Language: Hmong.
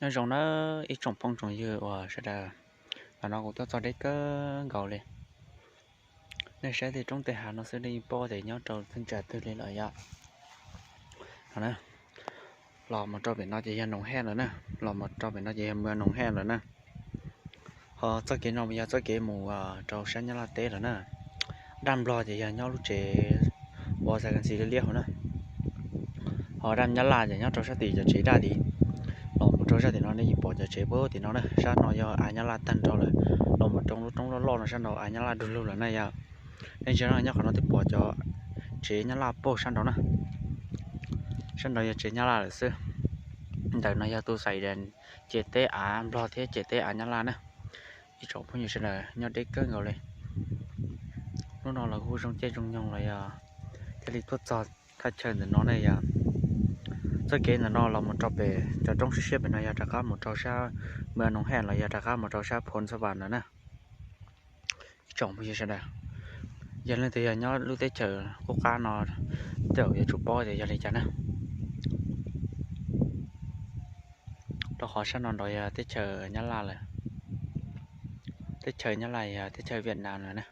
Nyob zoo na ib tsoom phooj tsoom ywg uas sawv daws, los no kuv tuaj txog deb kawg nkaus li. Nej saib tej roob tej hav no xwb nej yeej paub tias nyob rau thaj tsam twg li lawm yom. Los mus rau pem no ces yog Noov Haj lawm na, los mus rau pem no ces yog Mws Noov Haj lawm na. Ho txoj kev no yog txoj kev mus rau sab Nyab Laj teb lawm na. Daj Nplog ces yog nyob lub tsev uas xav kas ntxiv liab liab hauv na. Ho daj Nyab Laj ces nyob rau sab tim cov tsev daj tid. Los mus rau sab tim no nej yeej pom cov tsev puag tim no na, sab no yog av Nyab Laj tag nrho lawm. Los mus rau lub roob loj loj no sab nraud av Nyab Laj du lug lawm na yom. Nej ntsia no nyob qhov no twb pom cov tsev Nyab Laj puag sab nraud na. Sab nraud yog tsev Nyab Laj lawm xwb. Ntawm no yog tus xais ces teb av Nplog thiab ces teb av Nyab Laj na. Ib tsoom phooj ywg sawv daws nyob deb kawg nkaus li. Hnub no los kuj zoo caij zoo nyoog los yog thiaj li tuaj txog thaj chaw ntawm no ne yom. Txoj kev ntawm no los mus rau pem cov roob siab siab pem no yog rov qab mus rau sab Mws Noov Haj los yog rov qab mus rau sab Phoo Xab Vam lawm na. Ib tsoom phooj ywg sawv daws, yog leej twg yog nyob lub teb chaws qub qab no, tej zaum yuav tsum paub tias yog li cas na. Rau qhov sab no nraud yog teb chaws Nyab Laj lawm, teb chaws Nyab Laj yog teb chaws Vietnam lawm na.